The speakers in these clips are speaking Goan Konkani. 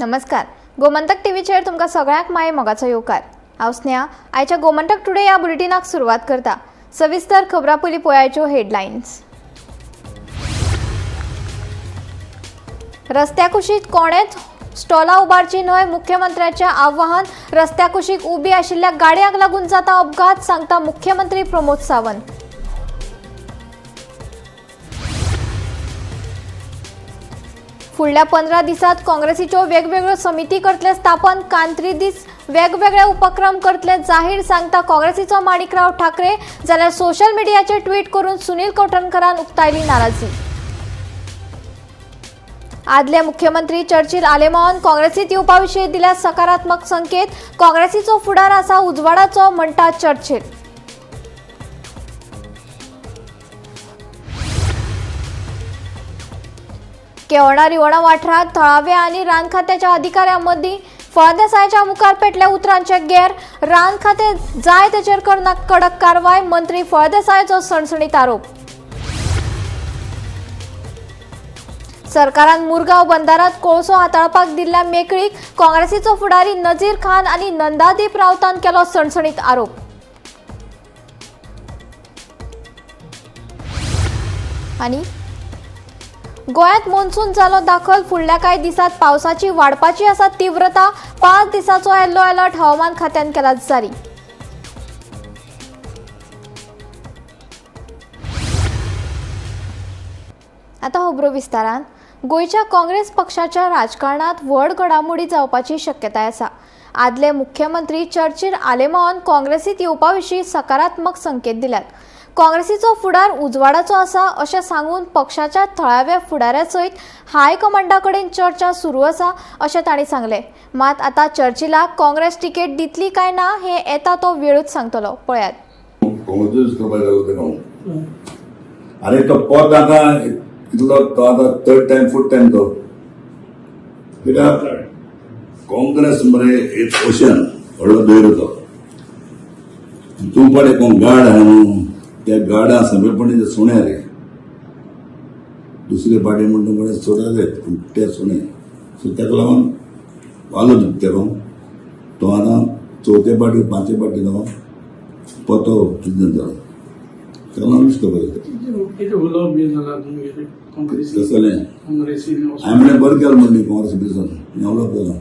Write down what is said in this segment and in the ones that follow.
नमस्कार, गोमंतक टीव्हीचेर तुमकां सगळ्यांक माये मोगाचो येवकार. हांव स्नेहा आयच्या गोमंतक टुडे ह्या बुलेटिनाक सुरवात करता. सविस्तर खबरां पयलीं पळयाच्यो हेडलायन्स. रस्त्या कुशीक कोणेच स्टॉलां उबारची न्हय, मुख्यमंत्र्याचें आवाहन. रस्त्या कुशीक उबी आशिल्ल्या गाडयांक लागून जाता अपघात, सांगता मुख्यमंत्री प्रमोद सावंत. फुडल्या 15 दिसांत काँग्रेसीच्यो वेगवेगळ्यो समिती करतले स्थापन, कांतरी दीस वेगवेगळे उपक्रम करतले जाहीर, सांगता काँग्रेसीचो माणिकराव ठाकरे. जाल्यार सोशल मिडियाचेर ट्वीट करून सुनील कवठणकरान उक्तायली नाराजी. आदले मुख्यमंत्री चर्चिल आलेमांवान काँग्रेसीत येवपा विशीं दिल्या सकारात्मक संकेत. काँग्रेसीचो फुडार आसा उजवाडाचो, म्हणटा चर्चिल. केवणा रिवणा वाठारांत थळाव्या आनी रान खात्याच्या अधिकाऱ्यां मदीं फळदेसायाच्या मुखार पेटल्या उतरांचे गेर. रान खातें जाय तेचेर करना कडक कारवाय, मंत्री फळदेसायाचो सणसणीत आरोप. सरकारान मुरगांव बंदारात कोळसो हाताळपाक दिल्ल्या मेकळीक काँग्रेसीचो फुडारी नजीर खान आनी नंदादीप राऊतान केलो सणसणीत आरोप. आनी गोंयांत मोन्सून जालो दाखल, फुडल्या कांय दिसांत पावसाची वाडपाची आसा तीव्रता. 5 दिसांचो येल्लो अलर्ट हवामान खात्यान केला जारी. आतां खबरो विस्तारान. गोंयच्या काँग्रेस पक्षाच्या राजकारणांत व्हड घडामोडी जावपाची शक्यताय आसा. आदले मुख्यमंत्री चर्चिल आलेमांवान काँग्रेसीत येवपा विशीं सकारात्मक संकेत दिल्यात. काँग्रेसीचो फुडार उजवाडाचो आसा अशें सांगून पक्षाच्या थळाव्या फुडाऱ्या सयत हायकमांडा कडेन चर्चा सुरू आसा अशें तांणी सांगलें. मात आतां चर्चिलाक काँग्रेस तिकेट दितली काय ना हें येता तो वेळूच सांगतलो. पळयात. अरे तो पद आतां कितलो तो आतां थर्ड टायम फोर्थ टायम तो कित्याक काँग्रेस मरे एक ओशन व्हडलो दर्यो तो तूं पळय कोण गार्ड आहा न्हू, त्या गार्डा सगळेपणी सुणे रे दुसरे पार्टी म्हणटा पळय सोडा रे, पूण ते सुणे. सो ताका लागून वालो दिता तेका. तो आतां चवथे पाटी पांचवे पाटी तो पतो प्रेसिडेंट जालो, ताका लागून खबर. कितें उलोवप बी जालां तुमगेलें काँग्रेसी? तसलें काँग्रेसीन हांवें म्हणलें बरें केलें म्हणलें काँग्रेस बिजन उलोवप जालां.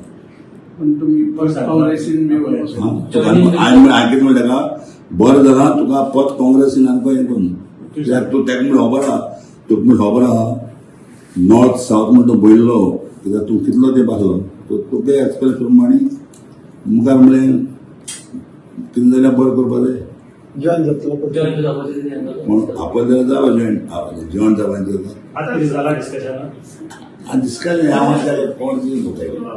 पण तुमी काँग्रेसीन बी वचून हांवें कितें म्हणलें ताका, बरें जालां तुका पद काँग्रेसीन आमकां हें करून, कित्याक तूं ताका म्हणून खबर आहा, तुका म्हणून खबर आहा नॉर्थ सावथ म्हणून तूं भयल्लो, कित्याक तूं कितलो तेंप आसलो तो तुगे एक्सपिरियन्स प्रमाणे मुखार म्हणलें कितें जाल्यार बरें करपा जाय. जॉईन जातलो. जॉईन जावपाचें. पूण आपलो जाल्यार जालो जॉईन, जॉईन जावपाचें. आता कितें जाला डिस्कशन? आनी डिस्कशन हांव कोण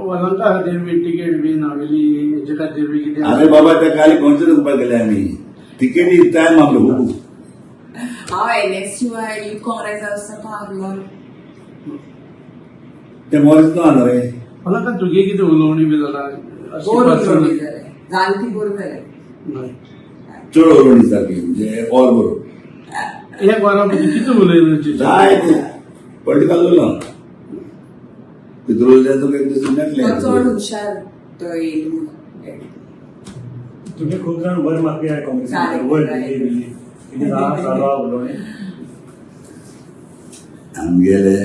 वलंका खातीर बी तिकेट बी नावेली हेजे खातीर बी कितें? अरे बाबा, त्या काली खंयचे करपाक गेले आमी तिकेटी टायम आपलो खूब. हांव एनएसयूआय यूथ काँग्रेस आसतना हांव ते मॉरिस ना रे. वलंका तुगे कितें उलोवणी बी जालां? बोर उलोवणी जालें, जालें ती बोर जालें. चड उलोवणी सारकी म्हणजे ऑल बरोबर. एक वरां पयलीं कितें उलयलें? जाय ते पॉलिटिकल उलोवं भितर उरल्यार तुका एक दीस तो चड मेळटलें. हुशार तो येईल म्हणून. तुम्ही खूप जण वर मारपी आहे काँग्रेस सारकें, वर सारकें. दिल्ली बिल्ली कितें चालू आहा उलोवणें? आमगेले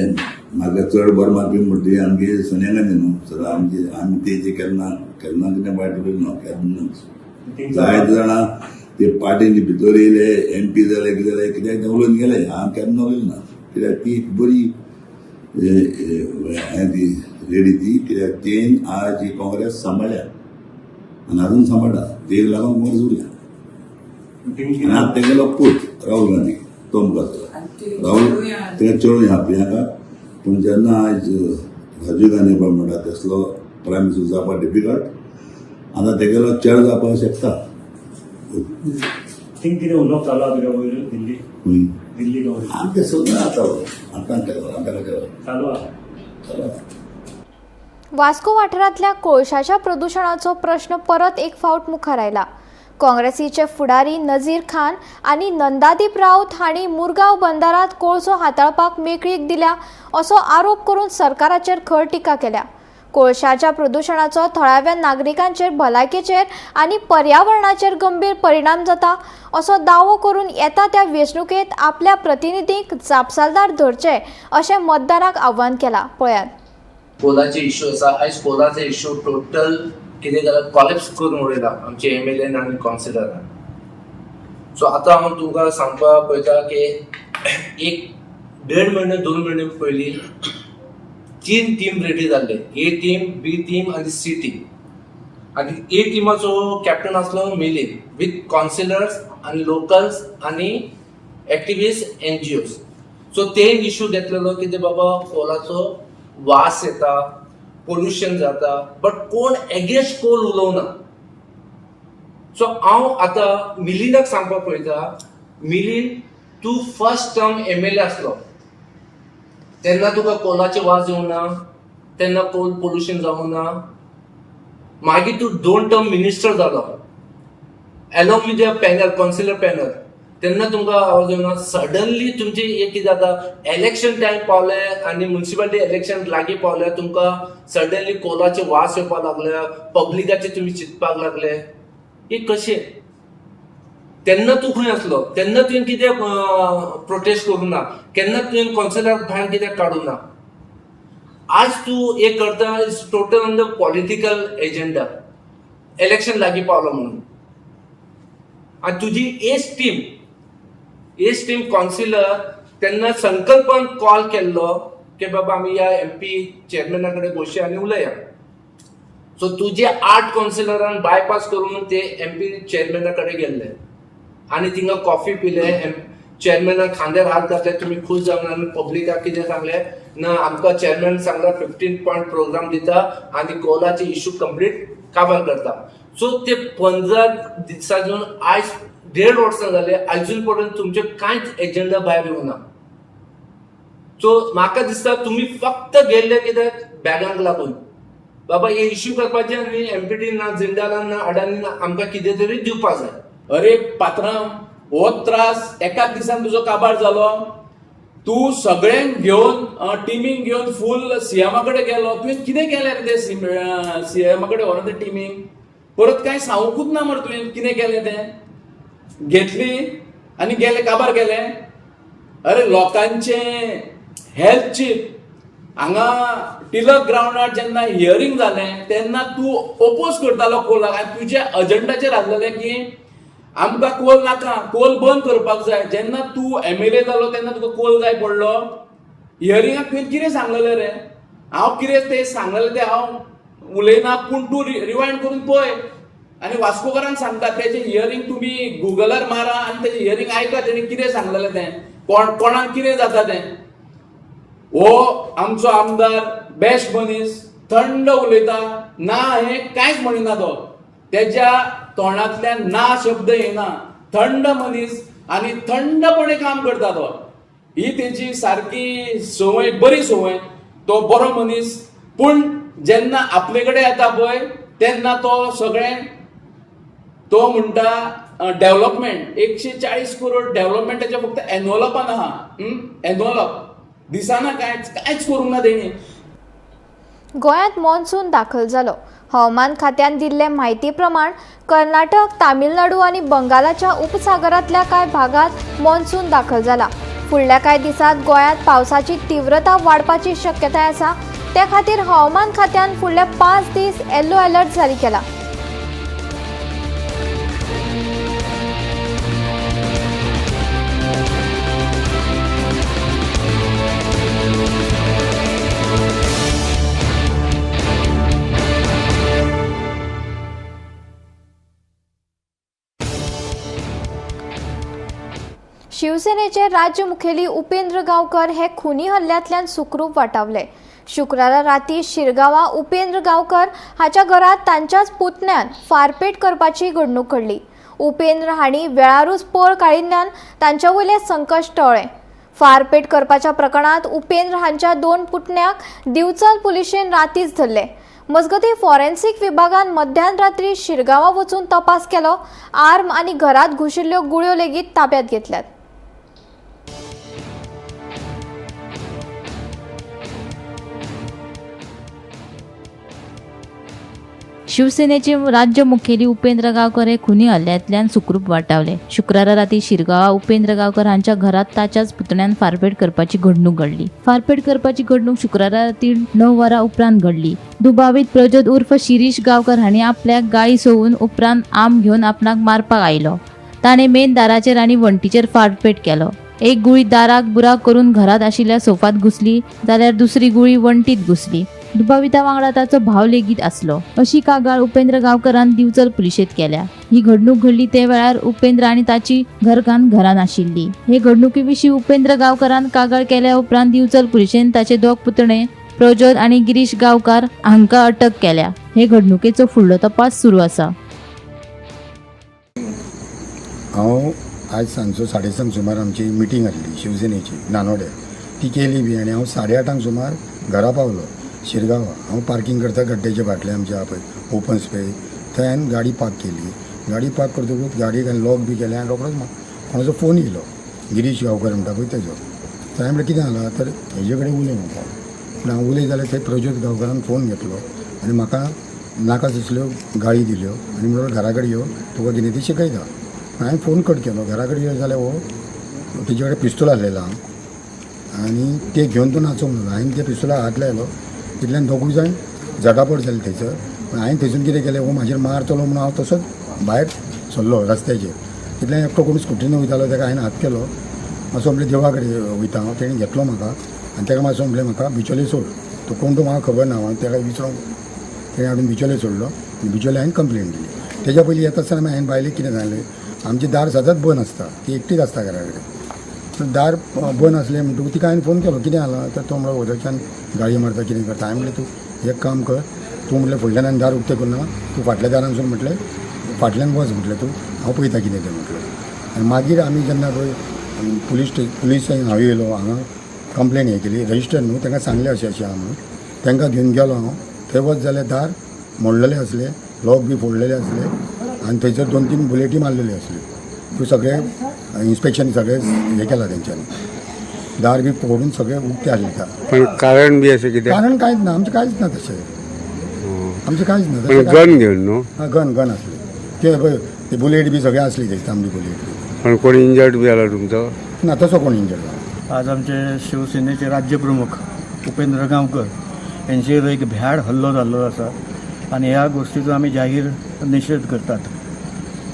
म्हाका चड बरो मारपी म्हणटी आमगे सोनिया गांधी न्हू सदां आमची. आमी तेजे केन्ना केन्ना कितें वायट उलयलो ना केन्नाच. जायते जाणां ते पार्टीन भितर येयले, एमपी जाले, कितें जाले, कित्याक ते उलोवन गेले. हांव केन्ना उलयलो ना, कित्याक ती एक बरी हें ती लेडी ती, कित्याक तेन आज ही काँग्रेस सांबाळ्ळ्या आनी अजून सांबाळटा. तेका लागून काँग्रेस उरल्या. आनी आतां तेगेलो पूत राहुल गांधी तो मुखार आनी ते राहुल चेडूंय आहा. ते चेडूं आहा प्रियांका. पूण जेन्ना आयज राजीव गांधी पण म्हणटा तसलो प्रायम मिनिस्टर जावपाक डिफिकल्ट, आतां तेगेलो चेडो जावपाक शकता. थिंग कितें उलोवप चालू आहा तुज्या वयर दिल्ली? खंय? दिल्ली काँग्रेस. आमचें सगळें आतां आतां आतां चालू आहा. चालू. वास्को वाठारांतल्या कोळशाच्या प्रदुशणाचो प्रश्न परत एक फावट मुखार आयला. काँग्रेसीचे फुडारी नजीर खान आनी नंदादीप राऊत हांणी मुरगांव बंदारात कोळसो हाताळपाक मेकळीक दिल्या असो आरोप करून सरकाराचेर खर टिका केल्या. कोळशाच्या प्रदुशणाचो थळाव्या नागरिकांचेर भलायकेचेर आनी पर्यावरणाचेर गंभीर परिणाम जाता असो दावो करून येता त्या वेंचणुकेंत आपल्या प्रतिनिधींक जापसालदार धरचे अशें मतदारांक आव्हान केलां. पळयात. कोलाचे इश्यू आसा. आयज कोलाचे इश्यू टोटल कितें जाला, कॉलेप्स करून उडयला आमचे एम एल एन आनी कावन्सिलरान. सो आतां हांव तुमकां सांगपाक पळयता की एक देड म्हयने 2 म्हयने पयलीं 3 टीम रेडी जाल्ले, ए टीम, बी टीम आनी सी टीम. आनी ए टिमाचो कॅप्टन आसलो मिलीन विथ कावन्सिलर्स आनी लोकल्स आनी एक्टिविस्ट एन जी ओज. सो ते इशू घेतलेलो की बाबा कोलाचो वास येता, पोल्युशन जाता, बट कोण एगेन्स्ट कोल उलोवना. सो हांव आतां मिलिंदाक सांगपाक पळयता, मिलिंद तूं first term M L A आसलो तेन्ना तुका कोलाचे वास येवना, तेन्ना कोल पोल्युशन जावना. मागीर तूं 2 टर्म मिनिस्टर जालो along with your panel, councillor panel, तेन्ना तुमकां आवाज येवना. सडनली तुमचे एक कितें जाता, इलेक्शन टायम पावले आनी मुन्सिपालिटी इलेक्शन लागीं पावले, तुमकां सडनली कोलाचे वास येवपाक लागले, पब्लिकाचे तुमी चिंतपाक लागले. हे कशें? तेन्ना तूं खंय आसलो? तेन्ना तुवें कितें प्रोटेस्ट करूं ना? केन्ना तुवें कावन्सिलराक भायर कित्याक काडूं ना? आज तूं एक करता is total on the political agenda, election लागीं पावलो म्हणून. आनी तुजी एज टीम कावन्सिलर तेन्ना संकल्पान कॉल केल्लो की बाबा आमी ह्या एम पी चेअरमॅना कडेन बसया आनी उलया. सो तुजे 8 कावन्सिलरान बायपास करून ते एम पी चेअरमॅना कडेन गेल्ले आनी थिंगा कॉफी पिले, चेअरमॅनाक खांद्यार हात घातले, तुमी खूश जावन आनी पब्लिकाक कितें सांगलें ना, आमकां चेअरमॅन सांगला 15 पॉयंट प्रोग्राम दिता आनी कोलाचे इशू कंप्लीट काबार करता. सो ते 15 दिसाजून आयज 1.5 वर्सां जाले, आजून पर्यंत तुमचे कांयच एजेंडा भायर येवना. सो म्हाका दिसता तुमी फक्त गेल्ले कित्याक बॅगांक लागून, बाबा हे इश्यू करपाचे आनी एम पी टी ना, जिंदालान ना, अडानी ना, आमकां कितें तरी दिवपा जाय. अरे पात्रांव, हो त्रास एकाच दिसान तुजो काबार जालो. तूं सगळ्यांक घेवन टिमींक घेवन फूल सीएमा कडेन गेलो. तुवें कितें केलें रे ते सीएमा कडेन व्हरोन ते टिमींक? परत कांय सांगूंकूच ना मरे तुवें कितें केलें तें. घेतली आनी गेले, काबार गेले. अरे लोकांचें हेल्थ चीप. हांगा टिलक ग्रावंडार जेन्ना हियरींग जालें तेन्ना तूं ओपोज करतालो कोलाक आनी तुज्या अजंडाचेर आसलेलें की आमकां कोल नाका, कोल बंद करपाक जाय. जेन्ना तूं एम एल ए जालो तेन्ना तुका कोल जाय पडलो. हियरिंगाक तुवें कितें सांगलेलें रे? हांव कितें तें सांगलेलें तें हांव उलयना, पूण तूं रिवायंड करून पळय आनी वास्कोकारांक सांगता तेजें हियरींग तुमी गुगलार मारा आनी तेजें हियरींग आयका, तेणें कितें सांगलेलें तें, कोण कोणाक कितें जाता तें. हो आमचो आमदार बेस्ट मनीस, थंड उलयता, ना हें कांयच म्हणिना तो, तेज्या तोंडांतल्यान ना शब्द येना. थंड मनीस आनी थंडपणे काम करता तो. ही तेजी सारकी संवय, बरी संवय. तो बरो मनीस, पूण जेन्ना आपले कडेन येता पळय तेन्ना तो सगळें तो म्हणटा डेव्हलपमेंट. 140 करोड डेव्हलपमेंटाचे फक्त एनवलपान आहा. एनवलप दिसना, कांयच कांयच करूंक ना तेणी. गोंयांत मॉन्सून दाखल जालो. हवामान खात्यान दिल्ले म्हायती प्रमाण कर्नाटक, तामिळनाडू आनी बंगालाच्या उपसागरांतल्या कांय भागांत मॉन्सून दाखल जाला. फुडल्या कांय दिसांत गोंयांत पावसाची तीव्रता वाडपाची शक्यताय आसा. ते खातीर हवामान खात्यान फुडले 5 दीस येलो अलर्ट जारी केला. शिवसेनेचे राज्य मुखेली उपेंद्र गांवकर हे खुनी हल्ल्यांतल्यान सुखरूप वाटावले. शुक्रारा राती शिरगांवा उपेंद्र गांवकर हाच्या घरांत तांच्याच पुतण्यान फारपेट करपाची घडणूक घडली. उपेंद्र हांणी वेळारूच पळ काडिल्ल्यान तांच्या वयलें संकश्ट टळ्ळें. फारपेट करपाच्या प्रकरणांत उपेंद्र हांच्या 2 पुतण्याक दिवचल पुलिशेन रातीच धरले. मजगतीं फॉरेन्सिक विभागान मध्यान रात्री शिरगांवा वचून तपास केलो. आर्म आनी घरांत घुशिल्ल्यो गुळयो लेगीत ताब्यांत घेतल्यात. शिवसेनेचे राज्य मुखेली उपेंद्र गांवकर हे खुनी हल्ल्यांतल्यान सुखरूप वाटावले. शुक्रारा राती शिरगांवा उपेंद्र गांवकर हांच्या घरात ताच्याच पुतण्यान फारपेट करपाची घडणूक घडली. फारपेट करपाची घडणूक शुक्रारा राती 9 वरां उपरांत घडली. दुबावीत प्रज्योत उर्फ शिरीष गांवकर हांणी आपल्याक गाळी सोवून उपरांत आम घेवन आपणाक मारपाक आयलो. ताणें मेन दाराचेर आनी वण्टीचेर फारपेट केलो. एक गुळी दाराक बुराक करून घरात आशिल्ल्या सोफात घुसली जाल्यार दुसरी गुळी वण्टीत घुसली. दुबाविता वांगडा ताचो भाव लेगीत आसलो अशी कागाळ उपेंद्र गांवकरान दिवचल पुलिशेंत केल्या. ही घडणूक घडली ते वेळार उपेंद्र आनी ताची घरकान्न घरान आशिल्ली. हे घडणुके विशीं उपेंद्र गांवकरान कागाळ केल्या उपरांत दिवचल पुलिशेन ताचे दोग पुतणे प्रज्योत आनी गिरीश गांवकार हांकां अटक केल्या. हे घडणुकेचो फुडलो तपास सुरू आसा. हांव आज सांजचो 7:30 सुमार आमची मिटींग आसली शिवसेनेची नानोड्या, ती केली बी आनी हांव 8:30 सुमार घरा पावलो शिरगांवा. हांव पार्किंग करता गड्ड्याच्या फाटल्यान आमच्या पळय ओपन स्पेस, थंय हांवें गाडी पार्क केली. गाडी पार्क करतकूच गाडयेक हांवें लॉक बी केलें आनी रोकडोच कोणाचो फोन येयलो, गिरीश गांवकर म्हणटा पळय तेजो. तर हांवें म्हणलें कितें जालां, तर हेजे कडेन उलय म्हणटा. पूण हांव उलय जाल्यार थंय प्रज्योत गांवकरान फोन घेतलो आनी म्हाका नाका तसल्यो गाळी दिल्यो आनी म्हणलो घरा कडेन यो, तुका कितें ती शिकयता. हांवें फोन कट केलो. घरा कडेन यो जाल्यार हो तेजे कडेन पिस्तूल आसलेलो आनी ते घेवन तो नाचोंक लागलो. हांवें त्या पिस्तुलाक हात लायलो, तितल्यान दोगूय जाण झटापट जाली थंयसर. पूण हांवें थंयसून कितें केलें, हो म्हाजेर मारतलो म्हणून हांव तसोच भायर सरलो रस्त्याचेर. तितल्यान एकटो कोण स्कुटीन वयतालो तेका हांवें हात केलो. मातसो म्हणलें देवळा कडेन वयता हांव, तेणें घेतलो म्हाका आनी तेका मातसो म्हणलें म्हाका बिचोले सोड, तो कोण तो म्हाका खबर ना. हांव तेका विचारूंक तेणें हाडून बिचोले सोडलो आनी बिचोले हांवें कंप्लेन दिली. तेज्या पयलीं येता आसतना हांवें बायलेक कितें सांगलें, आमचें दार सदांच बंद आसता, ती एकटीच आसता घरा कडेन. दार बंद आसलें म्हणटकूच तिका हांवें फोन केलो, कितें जालां, तर तो म्हणलो वदरच्यान गाळी मारता कितें करता. हांवें म्हणलें तूं एक काम कर, तूं म्हणलें फुडल्यान आनी दार उक्तें करना, तूं फाटल्या दारानसून म्हटलें फाटल्यान वच म्हटलें, तूं हांव पळयता कितें तें म्हटलें. आनी मागीर आमी जेन्ना पळय पुलीस हांव येयलो हांगा कंप्लेन हें केली, रजिस्टर न्हू, तांकां सांगलें अशें अशें आहा म्हणून. तांकां घेवन गेलो हांव थंय वच जाल्यार दार मोडलेलें आसलें, लॉक बी फोडलेले आसले आनी थंयसर 2-3 बुलेटी मारलेल्यो आसल्यो. त्यो सगळें इन्स्पेक्शन सगळें हें केलां तेंच्यांनी, दार बी फोडून सगळें उक्तें आसलें दार. पण कारण बी अशें कितें? कारण कांयच ना, आमचें कांयच ना तशें, आमचें कांयच ना. पण गन घेवन न्हू? हां, गन आसले ते पळय, ते बुलेट बी सगळें आसली थंय, तांबडी बुलेट बी. पण कोण इंजर्ड बी जाला तुमचो? ना, तसो कोण इंजर्ड जाला. आज आमचे शिवसेनेचे राज्यप्रमुख उपेंद्र गांवकर यांचेर एक भ्याड हल्लो जाल्लो आसा आनी ह्या गोश्टीचो आमी जाहीर निशेध करतात.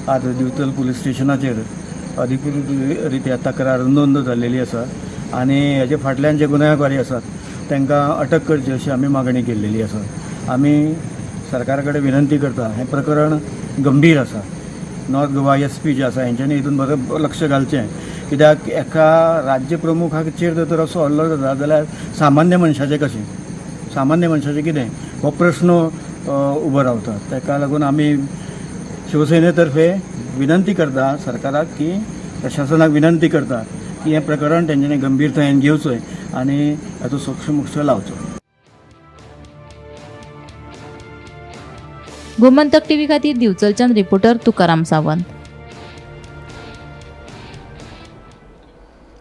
आज दिवचल पुलीस स्टेशनाचेर अधिकृत रित्या तक्रार नोंद जाल्लेली आसा आनी हेजे फाटल्यान जे गुन्यांवकारी आसात तांकां अटक करची अशी आमी मागणी केल्लेली आसा. आमी सरकारा कडेन विनंती करता, हें प्रकरण गंभीर आसा. नॉर्थ गोवा SP जे आसा हेंच्यांनी हितून बरें लक्ष घालचें, कित्याक एका राज्यप्रमुखाचेर जर असो हल्लो जाता जाल्यार सामान्य मनशाचें कशें, सामान्य मनशाचें कितें, हो प्रश्न उबो रावता. ताका लागून आमी शिवसेने तर्फे विनंती करता सरकाराक, की प्रशासनाक विनंती करता की हें प्रकरण तेंच्यांनी गंभीरतायेन घेवचें आनी हाचो सोक्षमोक्ष लावचो. गोमंतक टीव्ही खातीर दिवचलच्यान रिपोर्टर तुकाराम सावंत.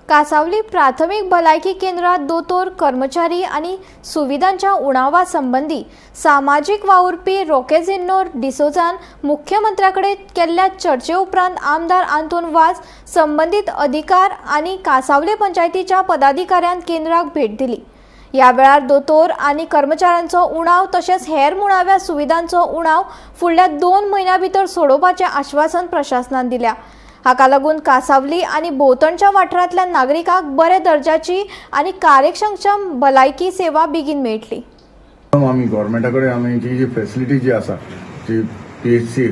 कासावली प्राथमिक भलायकी केंद्रात दोतोर, कर्मचारी आनी सुविधांच्या उणावा संबंदी सामाजीक वावुरपी रोकेझिन्नोर डिसोजान मुख्यमंत्र्या कडेन केल्ल्या चर्चे उपरांत आमदार आंतोन वाज, संबंदीत अधिकार आनी कासावले पंचायतीच्या पदाधिकाऱ्यान केंद्राक भेट दिली. ह्या वेळार दोतोर आनी कर्मचाऱ्यांचो उणाव तशेंच हेर मुळाव्या सुविधांचो उणाव फुडल्या 2 म्हयन्यां भितर सोडोवपाचें आश्वासन प्रशासनान दिल्या. हाका लागून कासावली आनी भोंवतणच्या वाठारांतल्या नागरिकांक बऱ्या दर्जाची आनी कार्यक्षम भलायकी सेवा बेगीन मेळटली. आमी गव्हर्मेंटा कडेन आमी जी जी फेसिलिटी जी आसा जी PHC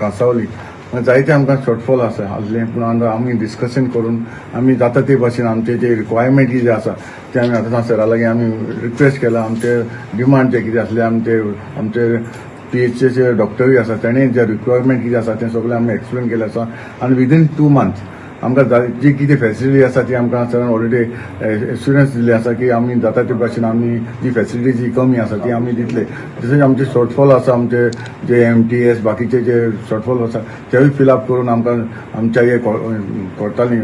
कासावली जायते आमकां शॉर्टफॉल आसा आसलें, पूण आमी डिस्कशन करून आमी जाता ते भाशेन आमचे जे रिक्वायरमेंट जे आसा ते आमी आतां सरा लागीं आमी रिक्वेस्ट केला. आमचे डिमांड जे कितें आसले आमचे आमचे PHCचे डॉक्टरूय आसा तेणें जे रिक्वायरमेंट कितें आसा तें सगळें आमी एक्सप्लेन केलें आसा आनी विदीन 2 मंथ्स आमकां जी कितें फेसिलिटी आसा ती आमकां सरान ऑलरेडी एश्युरन्स दिल्ली आसा की आमी जाता ते भाशेन आमी जी फेसिलिटी जी कमी आसा ती आमी दितले. तशेंच आमचे शॉर्टफॉल आसा आमचे जे MTS बाकीचे जे शॉर्टफॉल आसा तेवूय फिलअप करून आमकां आमच्या हे करताली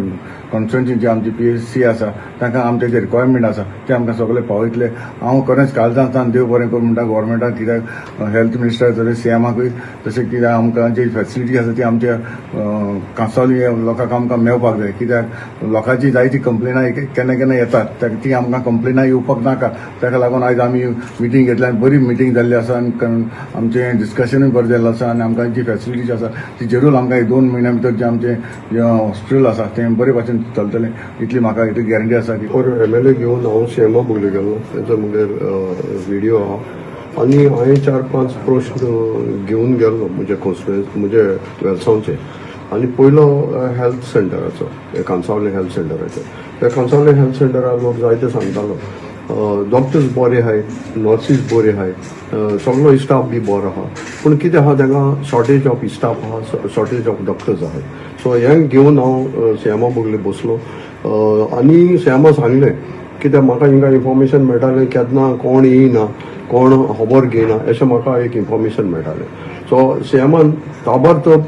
कॉन्स्टिट्युएन्सी जी आमची PHC आसा तांकां आमचे जे रिक्वायरमेंट आसा ते आमकां सगळे पावयतले. हांव खरेंच काळजांतल्यान देव बरें करूं म्हणटा गव्हर्मेंटाक, कित्याक हेल्थ मिनिस्टर तशें सीएमाकूय, तशें कित्याक आमकां जी फेसिलिटी आसा ती आमच्या कांसावली लोकांक आमकां मेळपाक जाय. कित्याक लोकांची जायती कंप्लेनां केन्ना केन्ना येतात, ती आमकां कंप्लेनां येवपाक नाका. ताका लागून आयज आमी मिटींग घेतली आनी बरी मिटींग जाल्ली आसा आनी आमचें डिस्कशनूय बरें जाल्लें आसा आनी आमकां जी फेसिलिटी आसा ती जरूर आमकां 2 म्हयन्या भितर जें आमचें हॉस्पिटल आसा तें बरे भाशेन चलतलें इतली म्हाका इतली गॅरंटी आसा. की MLA घेवन हांव सीएमा बगले गेलो, तेचो मुगेर व्हिडियो आहा आनी हांवें 4-5 प्रश्न घेवन गेल्लो म्हज्या कॉन्स्टिट्युएन्सी म्हज्या वेलसांवचे. आनी पयलो हेल्थ सेंटराचो, कांसावले हेल्थ सेंटराचो. त्या कांसावले हेल्थ सेंटरार लोक जायते सांगतालो डॉक्टर्स बरे आहाय, नर्सीस बरे आहाय, सगलो स्टाफ बी बरो आहा, पूण कितें आहा तांकां शॉर्टेज ऑफ स्टाफ आहा, शॉर्टेज ऑफ डॉक्टर्स आहाय. सो हें घेवन हांव सीएमा बगले बसलो आनी सीएमा सांगलें कित्याक म्हाका हिंगा इन्फॉर्मेशन मेळटालें केन्ना कोण येयना, कोण खबर घेयना, अशें म्हाका एक इन्फॉर्मेशन मेळटालें. सो सीएमान ताबडतोब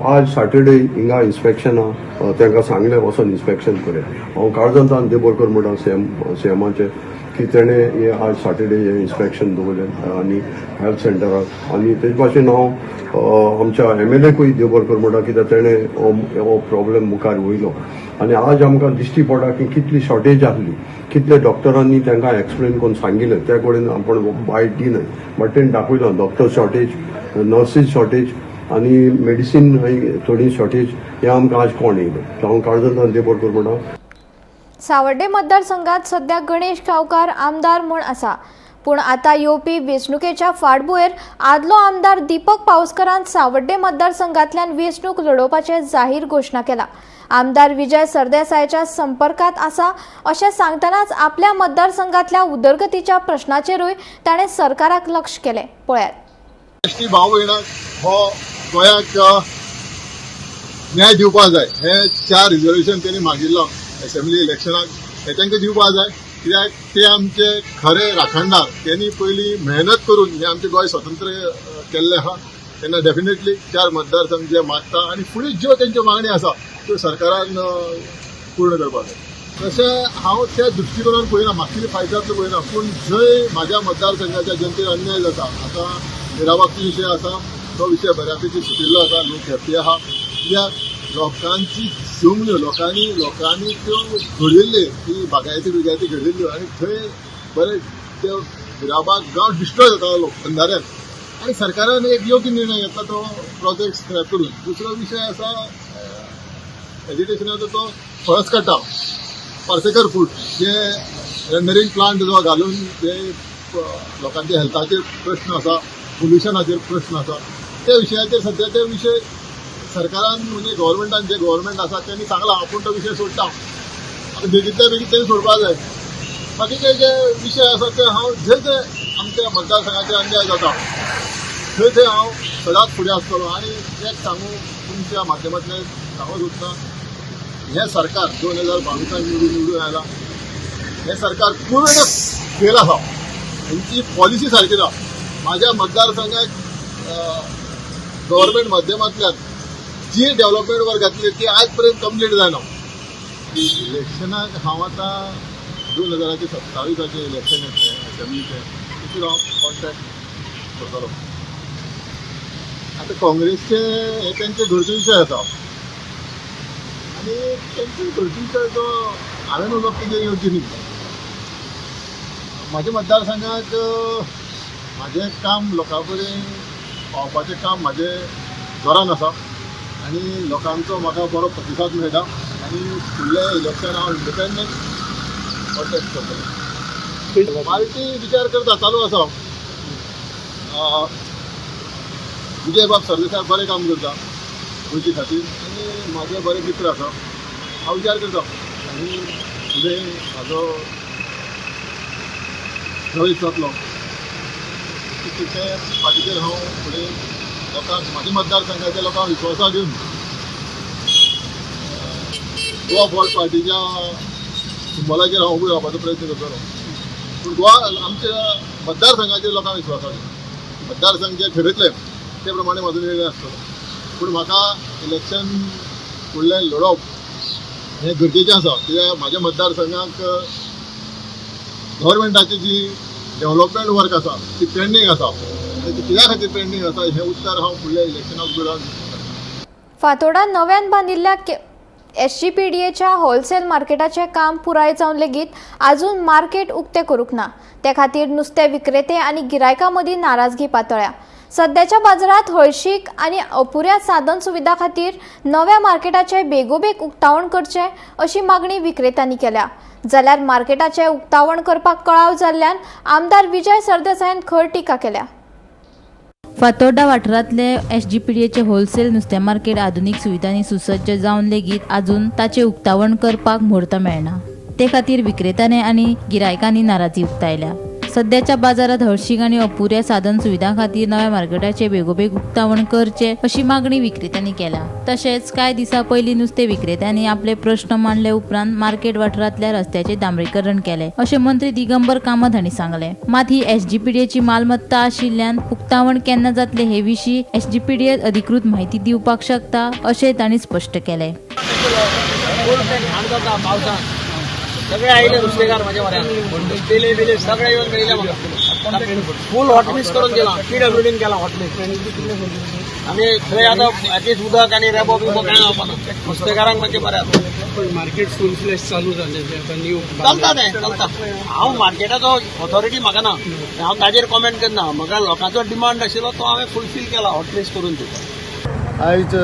आज सॅटर्डे हिंगा इन्स्पेक्शन आहा, तांकां सांगलें वचोन इन्स्पेक्शन करया. हांव काळजांतल्यान देव बरो कर म्हणटा सीएमाचें की तेणें हें आज सॅटर्डे हें इन्स्पेक्शन दवरलें आनी हेल्थ सेंटराक. आनी तेजे भाशेन हांव आमच्या MLA कूय देव बरो कर म्हणटा कित्याक तेणें हो प्रॉब्लेम मुखार वयलो आनी आज आमकां दिश्टी पडटा की कितली शॉर्टेज आसली, कितले डॉक्टरांनी तांकां एक्सप्लेन करून सांगिल्लें, त्या कडेन आपण बायट दिनाय, बट तेणें दाखयलो डॉक्टर शॉर्टेज, नर्सीस शॉर्टेज आनी मेडिसीन थोडी शॉर्टेज, हें आमकां आज कोण येयलें. हांव काळजांतल्यान देव बरो कर म्हणटा. सावर्डे मतदारसंघात सध्या गणेश गांवकार आमदार म्हूण आसा, पूण आतां येवपी वेंचणुकेच्या फाटभुंयेर आदलो आमदार दीपक पावसकरान सावर्डे मतदारसंघांतल्यान वेंचणूक लढोवपाचे जाहीर घोशणा केला. आमदार विजय सरदेसायाच्या संपर्कात आसा अशें सांगतनाच आपल्या मतदारसंघांतल्या उदरगतीच्या प्रश्नाचेरूय ताणें सरकाराक लक्ष केलें. पळयात. एसटी भाव भयणाक हो गोंयाक न्याय दिवपाक जाय. हे 4 रिजर्वेशन त्यांनी मागिल्लो असेंब्ली इलेक्शनाक, हे तांकां दिवपाक जाय, कित्याक ते आमचे खरे राखणदार. त्यांनी पयलीं मेहनत करून हे आमचें गोंय स्वतंत्र केल्लें आहा. तेन्ना डेफिनेटली 4 मतदारसंघ जे मागता आनी फुडें ज्यो तेंच्यो मागण्यो आसा त्यो सरकारान पूर्ण करपाक जाय. तशें हांव त्या दृश्टिकोनान पळयना, म्हाका कितें फायदो जातलो पळयना, पूण जंय म्हाज्या मतदारसंघाच्या जनतेर अन्याय जाता, आतां निराबागचो विशय आसा तो विशय बऱ्यापैकी सुटिल्लो आसा, लोक हॅप्पी आहा, कित्याक लोकांची जमण्यो लोकांनी लोकांनी त्यो घडयल्ल्यो, ती बागायती बिगायती घडयल्ल्यो आनी थंय बरे ते मिराबाग गांव डिस्ट्रॉय जातालो अंधाऱ्यान, आनी सरकारान एक योग्य निर्णय घेतला तो प्रोजेक्ट स्क्रॅप करून. दुसरो विशय आसा एजिटेशनाचो, तो फळस काडटा पार्सेकर फूड जे रेंडरींग प्लांट जो घालून जे लोकांच्या हेल्थाचेर प्रश्न आसा, पोल्युशनाचेर प्रश्न आसा, त्या विशयाचेर सद्या ते विशय सरकारान म्हणजे गव्हर्मेंटान जे गव्हर्मेंट आसा त्यांनी सांगलां आपूण तो विशय सोडटा, आतां बेगींतल्या बेगीन तेणी सोडपाक जाय. बाकीचे जे विशय आसा ते हांव जे जे आमच्या मतदारसंघाचेर अन्याय जाता थंय थंय हांव सदांच फुडें आसतलो. आनी एक सांगू तुमच्या माध्यमांतल्यान सांगूंक सोदता, हें सरकार 2022 निवडून आयलां, हें सरकार पूर्ण फेल आसा, हेंची पॉलिसी सारकी ना. म्हाज्या मतदारसंघाक गव्हर्मेंट माध्यमांतल्यान जी डेव्हलपमेंट वर्क घातली ती आज पर्यंत कंप्लीट जायना. इलेक्शनाक हांव आतां 2027 इलेक्शन येतलें असेंब्लीचें, तितून हांव कॉन्टॅक्ट करतलो. आतां काँग्रेसचे हे तेंचे घरचो विशय आसा आनी तेंचे घरचो विशय तो हांवें उलोवप तेजेर योग्य न्ही. म्हाज्या मतदारसंघाक म्हाजें काम लोकां कडेन पावपाचें काम म्हाजें जोरान आसा आनी लोकांचो म्हाका बरो प्रतिसाद मेळटा आनी फुडलें इलेक्शन हांव इंडिपेंडंट कॉन्टेस्ट करतलो. पार्टी विचार करता, चालू आसा. विजयबाब सरदेसाय बरें काम करता गोंयचे खातीर आनी म्हाजे बरे मित्र आसा, हांव विचार करता आनी फुडें म्हाजो प्रवेश जातलो ते पार्टीचेर हांव फुडें लोकांक म्हाज्या मतदारसंघाच्या लोकांक विश्वासा घेवन गोवा फॉरवर्ड पार्टीच्या सिंबलाचेर हांव उबो रावपाचो प्रयत्न करतलो. पूण गोवा आमच्या मतदारसंघाचेर लोकांक विश्वासा घेवन मतदारसंघ जे ठरयतले ते प्रमाणे म्हाजो निर्णय आसतलो. पूण म्हाका इलेक्शन फुडलें लढोवप हें गरजेचें आसा. कित्याक म्हाज्या मतदारसंघाक गव्हर्मेंटाची जी डेव्हलपमेंट वर्क आसा ती पेंडींग आसा आनी ती कित्या खातीर पेंडींग आसा हें उत्तर हांव फुडल्या इलेक्शनाक उबें रावन. फातोर्डा नव्यान बांदिल्ल्या एसजीपीडीएच्या होलसेल मार्केटाचें काम पुराय जावन लेगीत आजून मार्केट उक्तें करूंक ना. ते खातीर नुस्तें विक्रेते आनी गिरायकां मदीं नाराजगी पातळ्या. सद्याच्या बाजारांत हळशीक आनी अपुऱ्या साधन सुविधा खातीर नव्या मार्केटाचें बेगोबेग उक्तावण करचें अशी मागणी विक्रेत्यांनी केल्या. जाल्यार मार्केटाचें उक्तावण करपाक कळाव जाल्ल्यान आमदार विजय सरदेसायान खर टिका केल्या. फातोर्डा वाठारांतले एसजीपीडीएचे होलसेल नुस्तें मार्केट आधुनीक सुविधांनी सुसज्ज जावन लेगीत आजून ताचें उक्तावण करपाक म्हूर्त मेळना. ते खातीर विक्रेत्यांनी आनी गिरायकांनी नाराजी उक्तायल्या. सद्याच्या बाजारांत हळशीक आनी अपुऱ्या साधन सुविधां खातीर नव्या मार्केटाचें बेगोबेग उक्तावण करचें अशी मागणी विक्रेत्यांनी केल्या. तशेंच कांय दिसां पयलीं नुस्तें विक्रेत्यांनी आपले प्रश्न मांडले उपरांत मार्केट वाठारांतल्या रस्त्याचें डांबरीकरण केलें अशें मंत्री दिगंबर कामत हांणी सांगलें. मात ही एसजीपीडीएची मालमत्ता आशिल्ल्यान उक्तावण केन्ना जातलें हे विशीं एसजीपीडीए अधिकृत म्हायती दिवपाक शकता अशें तांणी स्पश्ट केलें. सगळे आयले नुस्तेकार म्हाज्या म्हऱ्यान, पेले बिले सगळे येवन मेळिल्ले म्हाका. फूल हॉटमिक्स करून दिला, पीडब्ल्यूडीन केला हॉटमिक्स. आमी थंय आतां एटलीस्ट उदक आनी रेबो बिबो कांय जावपाना, नुस्तेकारांक मातशें बरें आसा. पण मार्केट फूल फ्लॅश चालू जालें तें आतां न्यू चलता तें चलता. हांव मार्केटाचो ऑथॉरिटी म्हाका ना, हांव ताजेर कॉमेंट करना. म्हाका लोकांचो डिमांड आशिल्लो तो हांवें फुलफील केला हॉटमिक्स करून दिता. आयज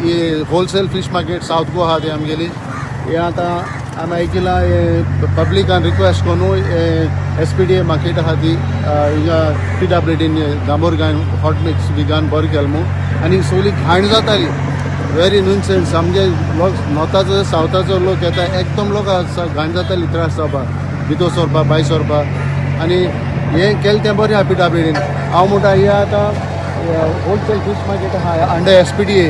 ही wholesale fish market South Goa आहा ती आमगेली. हे आतां आमी आयकिलां हे पब्लिकान रिक्वेस्ट करून एसपीडीए मार्केट आहा ती हिंगा पीडब्ल्यूडीन दांबोरगान हॉट मिक्स बिगान बरें केलें म्हूण आनी सगळी घाण जाताली, व्हेरी न्युसन्स. आमगे लोक नॉर्थाचो सावथाचो लोक येता, एकदम लोक घाण जाताली, त्रास जावपाक, भितर सरपाक भायर सरपाक. आनी हें केलें तें बरें आहा पीडब्ल्यूडीन. हांव म्हणटा हें आतां होलसेल फीश मार्केट आहा अंडर एसपीडीए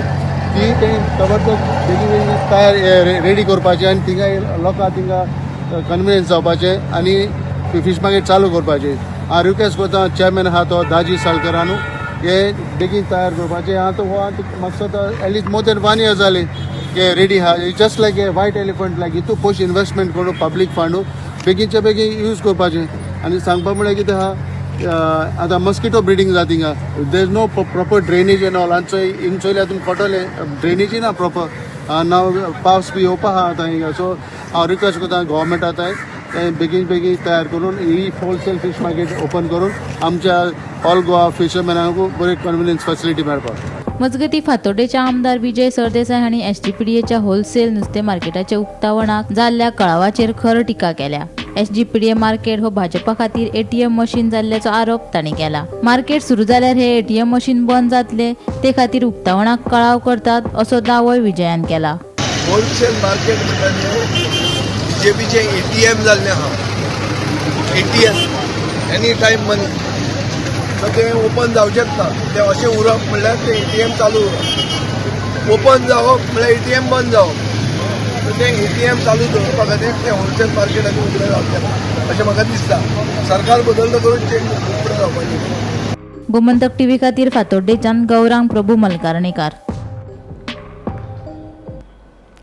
ती तें जबरदस्त बेगीन बेगीन तयार रेडी करपाचें आनी थिंगा लोकांक थिंगा कन्विनियन्स जावपाचें आनी फीश मार्केट चालू करपाचें. हांव रिक्वेस्ट करता चेअरमॅन आहा तो दाजी सालकरानू, हे बेगीन तयार करपाचें. आतां हो आतां म्हाका दिसता at least more than 1 year जालें हे रेडी आहा. Just like a white elephant like हितू पयशे इन्वेस्टमेंट करून पब्लीक फंडू बेगीनच्या बेगीन यूज करपाचें. आनी सांगपा म्हळ्यार कितें आहा, आतां मस्किटो ब्रिडींग जाता थिंगा, there is no proper drainage and all. आनी चोय हिंग चोयल्यार तुमकां कळटलें ड्रेनेजय ना प्रॉपर. नाव पावस बी येवपा आहा आतां हिंगा. सो हांव रिक्वेस्ट करता गव्हर्मेंट आतां तें बेगीन बेगीन तयार करून ही होलसेल फीश मार्केट ओपन करून आमच्या ऑल गोवा फिशरमॅनांकूय बरी कन्विनियन्स फेसिलिटी मेळपाक. मजगतीं, फातोर्डेचे आमदार विजय सरदेसाय हांणी एसजीपीडीएच्या होलसेल नुस्तें मार्केटाच्या उक्तावणाक जाल्ल्या कळावाचेर खर टिका केल्या. एसजीपीडीए मार्केट हो भाजपा खातीर एटीएम मशीन जाल्ल्याचो आरोप तांणी केला. मार्केट सुरू जाल्यार हे एटीएम मशीन बंद जातले, ते खातीर उक्तावणाक कळाव करतात असो दावोय विजयान केला. होलसेल मार्केट म्हणटा तें बीजेपीचें एटीएम जाल्लें आहा. ATM, any time money. So तें ओपन जावचेंच ना. तें अशें उरप म्हणल्यार तें एटीएम चालू उरप, ओपन जावप म्हणल्यार एटीएम बंद जावप. सो तें एटीएम चालू दवरपा खातीर तें होलसेल मार्केट आनी उगडें जावचें ना अशें म्हाका दिसता. सरकार बदलता करून चेंज उगडें जावपाचें. गोमंतक टीव्ही खातीर फातोड्डेच्यान गौरांग प्रभू मलकारणेकार.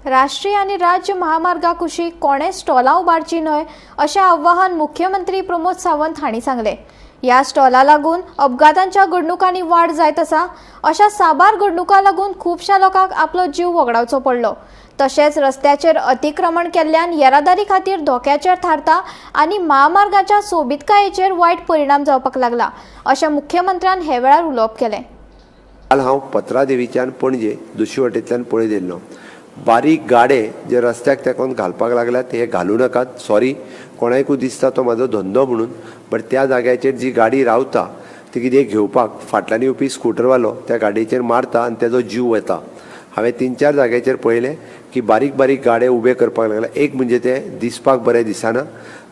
राष्ट्रीय आनी राज्य महामार्गा कुशीक कोणें स्टॉलां उबारचीं न्हय अशें आवाहन मुख्यमंत्री प्रमोद सावंत हांणी सांगलें. ह्या स्टॉला लागून अपघातांच्या घडणुकांनी वाड जायत आसा. अशा साबार घडणुकां लागून खुबश्या लोकांक आपलो जीव वगडावचो पडलो. तशेंच रस्त्याचेर अतिक्रमण केल्ल्यान येरादारी खातीर धोक्याचेर थारता आनी महामार्गाच्या सोबीतकायेचेर वायट परिणाम जावपाक लागला अशें मुख्यमंत्र्यान हे वेळार उलोवप केलें. काल हांव पत्रादेवीच्यान पणजे दुसरी वटेंतल्यान पळयत येयल्लो. बारीक गाडे जे रस्त्याक तेंकोन घालपाक लागल्यात ते घालूं नाकात. सॉरी, कोणाकूय दिसता तो म्हाजो धंदो म्हणून, बट त्या जाग्याचेर जी गाडी रावता ती कितें घेवपाक फाटल्यान येवपी स्कुटरवालो त्या गाडयेचेर मारता आनी तेजो जीव वता. हांवें 3-4 जाग्याचेर पळयलें की बारीक बारीक गाडे उबे करपाक लागले. एक म्हणजे ते दिसपाक बरें दिसना,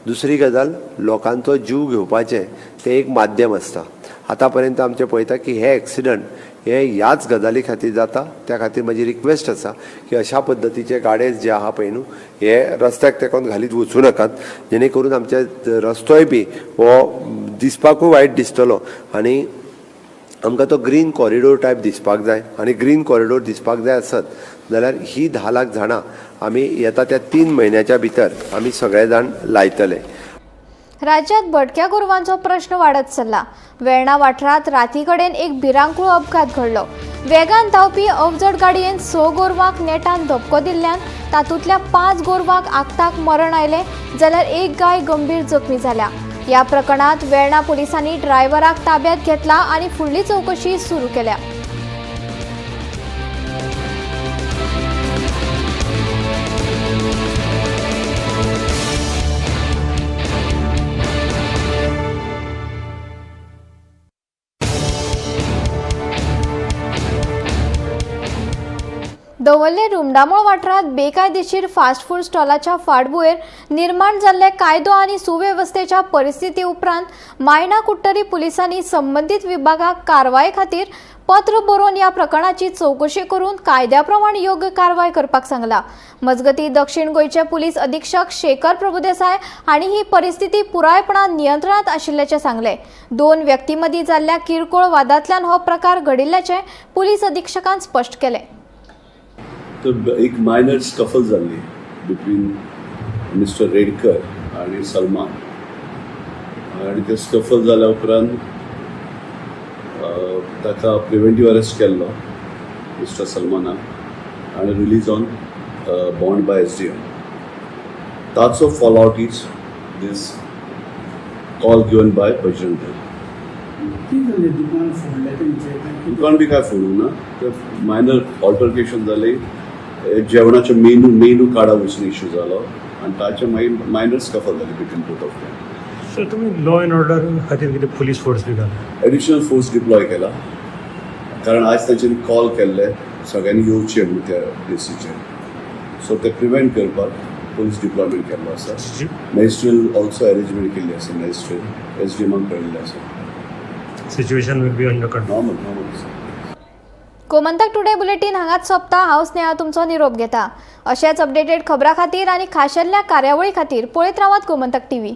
दुसरी गजाल लोकांचो जीव घेवपाचें तें एक माध्यम आसता. आतां पर्यंत आमचें पळयता की हे एक्सिडंट हे ह्याच गजाली खातीर जाता. त्या खातीर म्हजी रिक्वेस्ट आसा की अशा पद्दतीचे गाडे जे आहा पळय न्हू, हे रस्त्याक तेंकोन घालीत वचूं नाकात, जेणे करून आमचे रस्तोय बी हो दिसपाकूय वायट दिसतलो आनी आमकां तो ग्रीन कॉरिडोर टायप दिसपाक जाय. आनी ग्रीन कॉरिडोर दिसपाक जाय आसत जाल्यार ही 10 लाख झाडां आमी येता त्या 3 म्हयन्याच्या भितर आमी सगळे जाण लायतले. राज्यात भटक्या गोरवांचो प्रश्न वाडत चल्ला. वेर्णा वाठारांत राती कडेन एक भिरांकूळ अपघात घडलो. वेगान धांवपी अवजड गाडयेन 6 गोरवांक नेटान धपको दिल्ल्यान तातूंतल्या 5 गोरवांक आक्ताक मरण आयलें जाल्यार एक गाय गंभीर जखमी जाल्या. ह्या प्रकरणांत वेर्णा पुलिसांनी ड्रायव्हराक ताब्यात घेतला आनी फुडली चवकशी सुरू केल्या. दवर्ले रुमडामोळ वाठारांत बेकायदेशीर फास्ट फूड स्टॉलाच्या फाटभुंयेर निर्माण जाल्ले कायदो आनी सुवेवस्थेच्या परिस्थिती उपरांत मायणा कुडटरी पुलिसांनी संबंदीत विभागाक कारवाये खातीर पत्र बरोवन ह्या प्रकरणाची चवकशी करून कायद्या प्रमाण योग्य कारवाय करपाक सांगला. मजगती दक्षिण गोंयचे पुलीस अधीक्षक शेखर प्रभुदेसाय हांणी ही परिस्थिती पुरायपणान नियंत्रणांत आशिल्ल्याचें सांगलें. 2 व्यक्तीं मदीं जाल्ल्या किरकोळ वादांतल्यान हो प्रकार घडिल्ल्याचें पुलीस अधीक्षकान स्पश्ट केलें. तर एक मायनर स्कफल जाल्ली बिटवीन मिस्टर रेडकर आनी सलमान, आनी ते स्कफल जाल्या उपरांत ताका प्रिवेंटीव अरेस्ट केल्लो मिस्टर सलमानाक आनी release on bond by SDM. ताचो follow out is this call given by Bajrang Dal. दुकान बी काय फोडूंक ना, तर मायनर ऑल्टरकेशन जालें, जेवणाचे मेनू कार्डा वचून इश्यू जालो आनी ताचे मागीर मायनर स्कफल जाली between both of them. Sir, तुमी लॉ एंड ऑर्डर खातीर कितें पुलीस फोर्स बी घाला? एडिशनल फोर्स डिप्लॉय केला, कारण आज तांच्यांनी कॉल केल्ले सगळ्यांनी येवचे म्हणून त्या प्लेसीचेर, सो ते प्रिवेंट करपाक पुलीस डिप्लॉयमेंट केल्लो आसा. मॅजिस्ट्रियल ऑल्सो अरेंजमेंट केल्ली आसा, मॅजिस्ट्रेट एसडीएमाक कळिल्लें आसा. Situation will be under control. Normal normal आसा. गोमंतक टुडे बुलेटीन हांगाच सोंपता. हांव स्नेहा तुमचो निरोप घेता. अशेच अपडेटेड खबरां खातीर आनी खाशेल्ल्या कार्यावळी खातीर पळयत रावात गोमंतक टीव्ही.